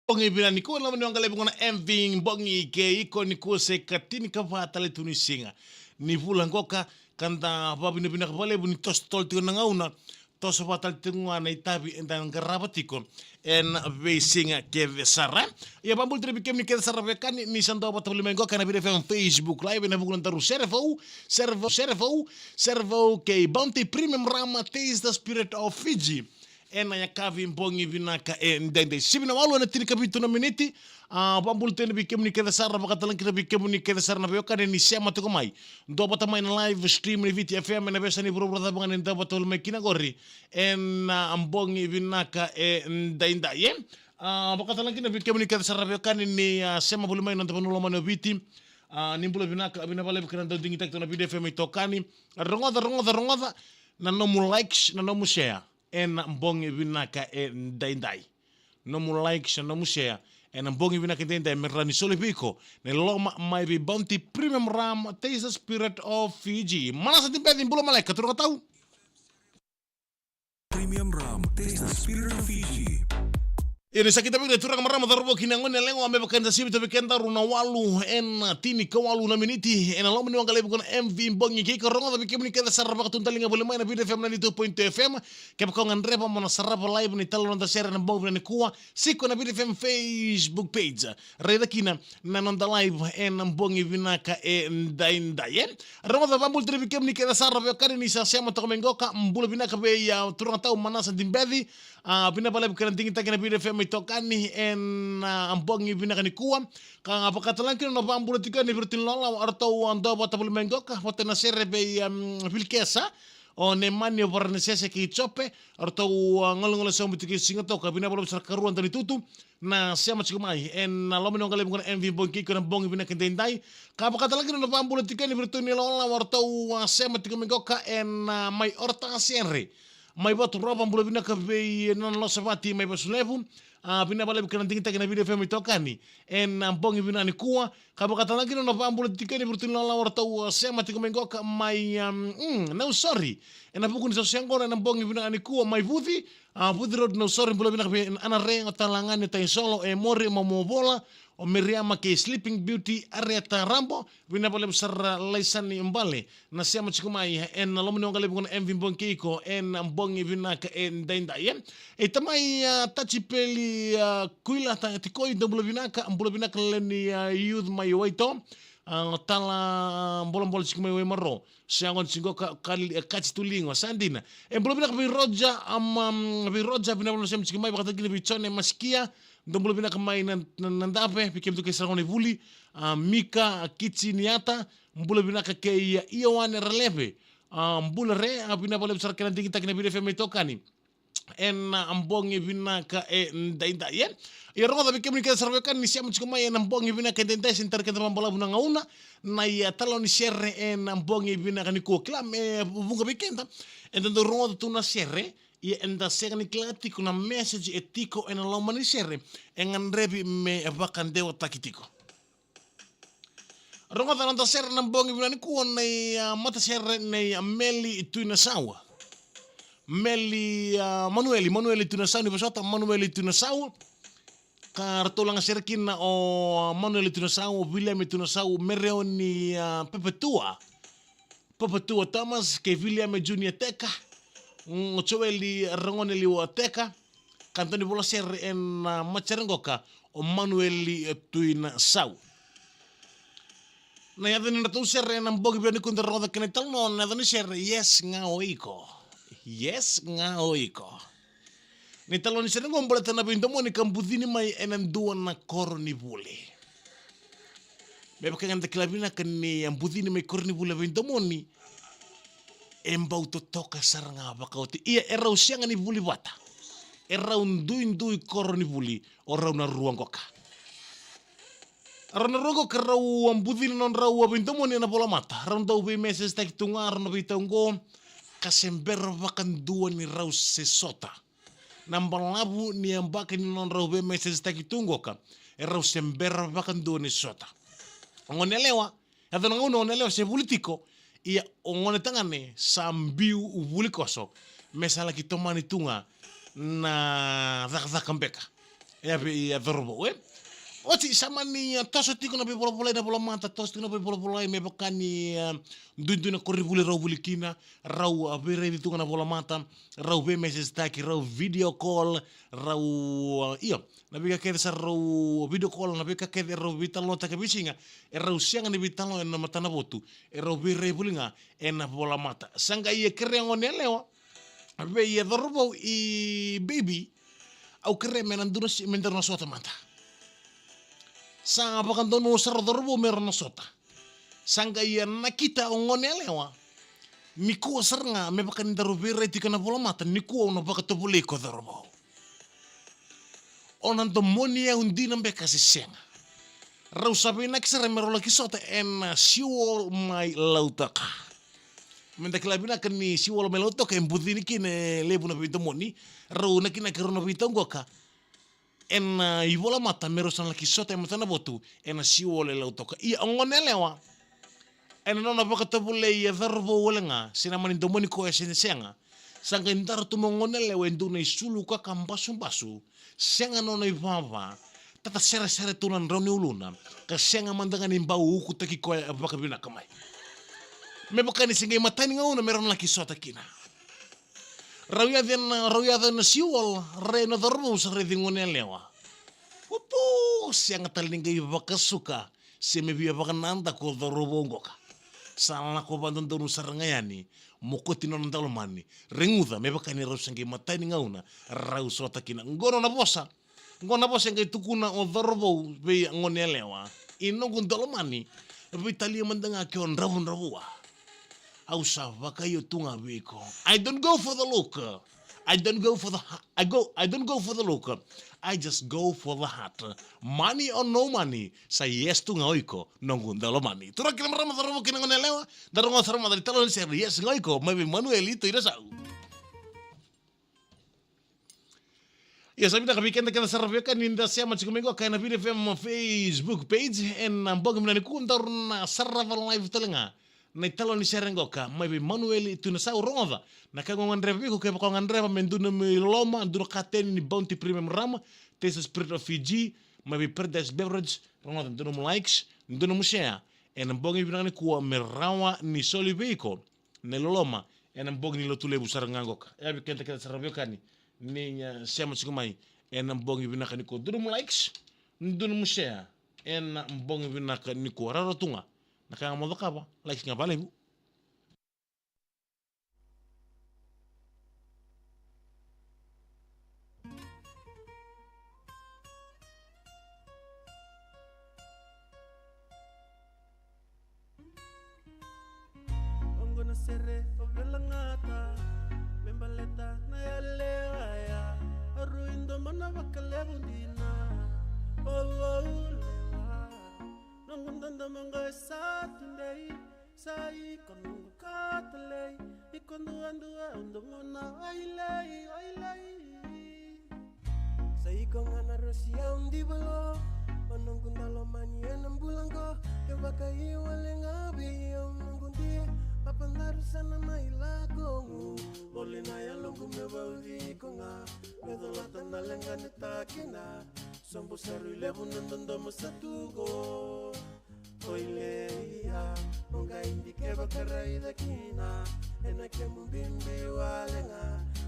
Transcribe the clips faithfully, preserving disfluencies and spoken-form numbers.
Bogi vinaka nikua, loma ni waqa levu qo na M V Bogi kei iko, nikua se ka tinikava tale tu ni siga ni vula qoka, ka da vavinavinaka vakalevu ni toso totolo tiko na gauna, toso vata tale tiko ga na itavi eda qarava tiko ena veisiga kece sara. Ia, vakabula tale vei kemuni kece sara veiwekani ni sa dua vata voli mai qoka ena Viti F M Facebook Live ena vuku ni nodaru sere vou, sere vou, sere vou, sere vou kei Bounty Premium Rum, Taste the Spirit of Fiji. Ena yakavi bogi vinaka edaidai, sivi na walu ena tinikavitu na miniti. A, vakabula tale vei kemuni kece sara, vakatalega kina vei kemuni kece sara na veiwekani ni sema tiko mai. Dua vata mai na live stream ni Viti F M ena veiyasana ni vuravura cava ga ni dau vata voli mai kina qori ena bogi vinaka edaidai, e. A, vakatalega kina vei kemuni kece sara na veiwekani ni, a, sema voli mai na noda vanua lomani o Viti. A, ni bula vinaka, vinaka vakalevu kina dau digitaki tu na Viti F M itokani. Rogoca, rogoca, rogoca na nomu likes, na nomu share ena bogi vinaka edaidai. Nomu likes, nomu share ena bogi vinaka edaidai me rawa ni soli vei iko na loloma mai vei Bounty Premium Rum, Taste the Spirit of Fiji. Manasa Tibeci, bula maleka, turaga tau. Premium Rum, Taste the Spirit of Fiji. Ia, ni sa kidavaki na turaga, marama, cauravou kei na gone yalewa, me vaka ni da sivi tu vei kedaru na walu ena tinikawalu na miniti ena loma ni waqa levu qo na M V Bogi kei iko. Rogoca vei kemuni kece sara, vakatudaliga voli mai na Viti F M ninety-two point two F M. Kevaka o gadreva mo na sarava live na italanoa ni noda sere ena bogi vinaka nikua, siko ena Viti F M Facebook page. Raica kina na noda live ena bogi vinaka edaidai, e. Rogoca, vakabula tale vei kemuni kece sara na veiwekani ni sa sema toka mai qoka. Bula vinaka vei, a, turaga tau Manasa Tibeci. A, vinaka vakalevu kina digitaki na Viti F M itokani ena, a, bogi vinaka nikua. Ka vakatalega kina na vakabula tiko yani vei iratou na ilawalawa, eratou a dua vata voli mai qoka, vata na sere vei, um, Vilkesa, o Nemani, o Varanisese kei Jope, eratou a galugalu sobu tiko i Sigatoka. Vinaka vakalevu sara karua, dau ni tutu na sema tiko mai ena loma ni waqa levu qo na M V Bogi kei iko ena bogi vinaka edaidai. Ka vakatalega kina na vakabula tiko yani vei iratou na ilawalawa, eratou a sema tiko mai qoka ena, a, mai Orotasere, mai Vaturova. Bula vinaka vei Nana Losavati mai Vasulevu. A, vinaka vakalevu kina digitaki na Viti F M itokani ena bogi vinaka nikua. Ka vakatalega kina na vakabula tiko yani vei iratou na ilawalawa, eratou a sema tiko mai qoka mai, um, mm, Nausori, ena vuku ni soso yaqona ena bogi vinaka nikua, mai Vuci, a, Vuci Road, Nausori. Bula vinaka vei Ana Re, o Talagane, o Taisolo, e Mori, o Momovola, o Miriama kei Sleeping Beauty, Arieta Rabo. Vinaka vakalevu sara Laisani Bale na sema tiko mai ena loma ni waqa levu qo na M V Bogi kei iko ena bogi vinaka edaidai, e. E tamai, a, Tachipeli, a, Kuila, ta, tikoi, dou bula vinaka, bula vinaka na lewe ni, a, youth mai Waito. A, tala, a, bolabola tiko mai Waimaro. Se yaqona tiko qoka, ka, e, Kaji Tuligo, sa dina. E, bula vinaka vei Roja, am, am, vei Roja, vinaka vakalevu na sema tiko mai, vakatalega kina vei Jone Masikia. Dou bula vinaka mai na, na, Nadave, vei kemudou kece sara na gone vuli. A, Mika, a, Kichi Niata, bula vinaka kei, a, Ioane Raleve. A, bula re, a, vinaka vakalevu sara kina digitaki na Viti F M itokani ena, a, bogi vinaka edaidai, e. Ia, rogoca vei kemuni kece sara na veiwekani ni sema tiko mai ena bogi vinaka edaidai, se ni tara keda vakabalavu na gauna. Na, ia, italanoa ni sere ena bogi vinaka nikua. Kila me vuqa vei keda eda dau rogoca tu na sere, ia eda sega ni kila tiko na message e tiko ena loma ni sere e gadrevi me vakadewataki tiko. Rogoca na noda sere ena bogi vinaka nikua, nei, a, matasere nei, a, Meli Tuinasau. Meli, a, Manueli, Manueli Tuinasau, ni vosota, Manueli Tuinasau. Ka ratou lagasere kina o, a, Manueli Tuinasau, o Viliame Tuinasau, Mereoni, a, Pepetua, Pepetua Thomas, kei Viliame Junior Teka, mm, o Joeli Ragoneliwa Teka. Ka dau ni vola sere ena, a, matasere qoka o Manueli, e, Tuinasau. Na yaca ni nodratou sere ena bogi vinaka nikua da rogoca kina na italanoa, na yaca ni sere, Yes Ga O Iko. Yes Ga O Iko. Na italanoa ni sere qo baleta na veidomoni ka bucini mai ena dua na koronivuli. Me vaka ga eda kila vinaka ni a bucini mai koronivuli na veidomoni, e bau totoka sara ga vakaoti. Ia, e rau sega ni vuli vata. E rau duidui koronivuli o rau na rua qoka. Rau na rua qoka rau a bucini na nodrau a veidomoni ena volamata. Rau dau veimessage-taki tu ga, rau na veitau qo, ka se bera vakadua ni rau se sota. Na balavu ni yabaki ni nodrau veimessage-taki tu qoka, e rau se bera vakadua ni sota. O gone yalewa, yaco na gauna o gone yalewa se vuli tiko, ia o gone tagane sa biu vuli koso, me sa laki tomani tu ga na cakacaka beka. E a vei, e a cauravou, e? Oti, sa mani, a, toso tiko na veivolavolai na volamata, toso tiko na veivolavolai me vaka ni, a, duidui na koronivuli rau vuli kina, rau, a, veiraici tu ga na volamata, rau veimeseji taki, rau video call, rau, a, io, na veika kece sa rau video call, na veika kece rau veitalanoataki veisiga, e rau sega ni veitalanoa ena matanavotu, e rau veirai voli ga ena volamata. Sa qai ia kerea gone yalewa, vei ia cauravou i baby, au kerea me na dua na siga me daru na sota mada. Sa vakadonui sara o cauravou me rau na sota. Sa qai ia nakita o gone yalewa. Nikua sara ga me vaka ni daru veirai tiko ena volamata, nikua au na vakatovolei iko cauravou. O na domoni au dina beka se sega? Rau sa veinaki sara me rau laki sota ena, a, seawall mai Lautoka. Meda kila vinaka ni seawall mai Lautoka e bucini kina e levu na veidomoni. Rau nakinaki rau na veitau qoka ena, a, ivolamata me rau sa na laki sota e matanavotu ena seawall e Lautoka. Ia o gone yalewa, ena nona vakatovolei e cauravou wale ga se na mani domoni koya se sega, sa qai dara tu mai o gone yalewa e dua na isulu kaka basubasu, sega nona ivava, tata seresere tu na drau ni uluna, ka sega mada ga ni bau ukutaki koya vakavinaka mai. Me vaka ni se qai matai ni gauna me rau na laki sota kina. Rau yaco ena, rau yaco ena seawall, rai na cauravou sa raici gone yalewa. Upu, sega tale ni qai vakasuka se me via vakanadaku o cauravou qoka. Sa lako vakadodonu sara ga yani, mokoti nona daulomani, reguca me vaka ni rau se qai matai ni gauna rau sota kina. Qo nona vosa, qo na vosa e qai tukuna o cauravou vei gone yalewa: I noqu daulomani, veitalia mada ga ke o dravudravua. Au sa vakaio tu ga vei iko. I don't go for the look. I don't go for the ha-, I go, I don't go for the look. I just go for the heart. Money or no money, sa yes tu ga o iko, noqu daulomani. Turaga kei na marama, cauravou kei na gone yalewa, da rogoca sara mada na italanoa ni sere Yes ga o iko, mai vei Manueli Tuirasau. Ia, sa vinaka vei keda kece sara, veiwekani, ni da sema tiko mai qo ena Viti F M Facebook page ena bogi vinaka nikua. Daru na sarava live tale ga na italanoa ni sere qoka mai vei Manueli Tuinasau. Rogoca, na ka e gadreva vei iko, kevaka o gadreva me dua na nomu iloloma, dua na kateni ni Bounty Premium Rum, Taste the Spirit of Fiji, mai vei Paradise Beverage, rogoca, dua na nomu likes, dua na nomu share ena bogi vinaka nikua me rawa ni soli vei iko na iloloma ena bogi ni Lotulevu sara ga qoka. E a vei keda kece sara, veiwekani, ni, e, sema tiko mai ena bogi vinaka nikua. Dua na nomu likes, dua na nomu share ena bogi vinaka nikua. Rarawa tu ga na ka ga mo cakava, likes ga vakalevu. Oqo na sere o Velagata, me baleta na yalewa ya. A rui domona vakalevu dina, o, o, lewa. Noqu dodomo qo e sa tudei, sa iko noqu ka talei, iko duadua au domona, oilei, oilei. Sa iko ga na rosi au divalo, o noqu daulomani ena bula qo. Kevaka i wale ga vei au noqu dia, papadaru sa na mai lako gu. Voli na yaloqu me vauci iko ga, me colata na leqa ni takina. Sobu sa rui levu na dodomo sa tu qo. Oilei, ia, mo qai dikeva ka raica kina. Ena kemu bibi wale ga,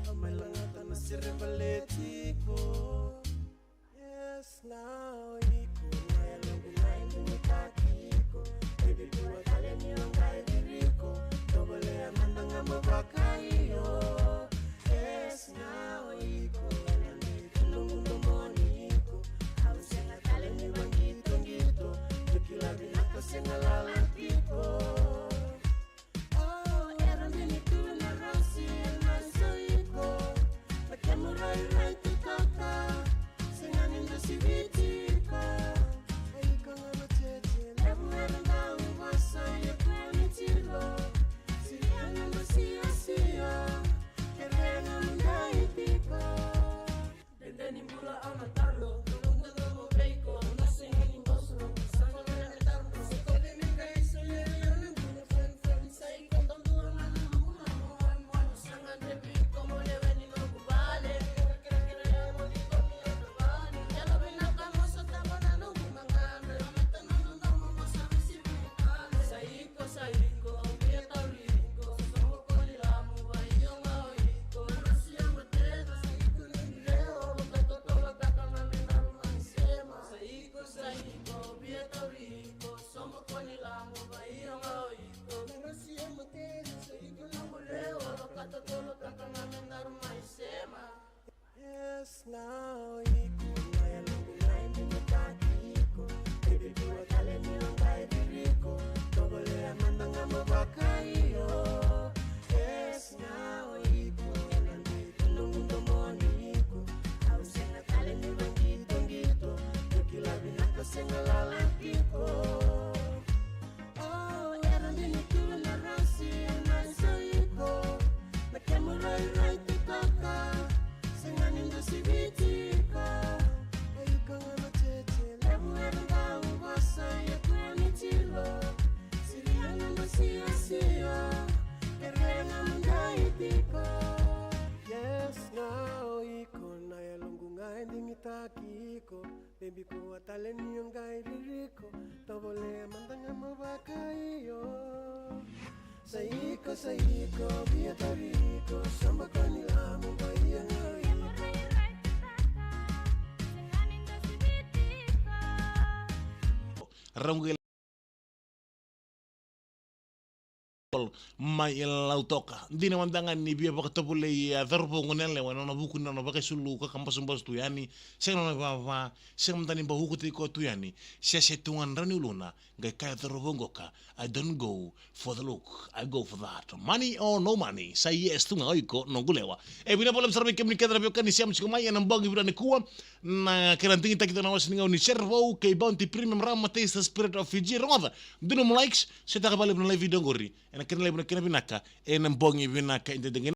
au mai lagata na sere baleti iko. Yes ga o iko, na yaloqu na inuinutaki iko. Baby bula tale ni o qai viri iko. Tovolea mada ga mo vakaio. Yes ga o iko, ena noqu domoni iko. Au sega tale ni vaqitoqito, dou kila vinaka sega lala tiko. Au era bini tu na rosi ena so iko. Na kemu rairai tu toka, Yes, ga o iko, na yaloqu ga e digitaki iko. Baby, kua tale ni o qai ririko. Tovolea mada ga mo vakaio. Yes, ga o iko, ena dei tu noqu domoni iko. Au sega tale ni vaqitoqito. Io kila vinaka, sega lala tiko. Oh, era dini tu na rasi, na isa iko. Na kemu rairai titoka, sega ni dusi Viti iko. O iko ga na cheche levu, era dau vosa, ia kua ni tilo. Siria na dusi Asia, kere ga na dai tiko. Yes, ga o iko, na yaloqu ga e digitaki iko. Baby, kua tale ni o qai ririko, tovolea mada ga mo vakaio. Sa iko, sa iko, via tariko, samba ko ni lamu, ba ia ga o iko. Rauqe mai Lautoka. Dina mada ga ni via vakatovolei, e, cauravou qo na yalewa ena nona vuku ni nona vakaisulu kakabasubasu tu yani, sega na nona ivava, sega mada ni bau uku tiko tu yani, se se tu ga na drau ni uluna, qai kaya cauravou qoka, "I don't go for the look, I go for that. Money or no money, say yes tu ga o iko noqu lewa." E vinaka vakalevu sara vei kemuni kece na veiwekani sema tiko mai ena bogi vinaka nikua. Na kena digitaki tu na wasa ni gauna ni Serevou kei Bounty Premium Rum, Taste the Spirit of Fiji. Rogoca, dua nomu likes, se taka vakalevu na live video qori. Ena kena levu na kena vinaka ena bogi vinaka edaidai.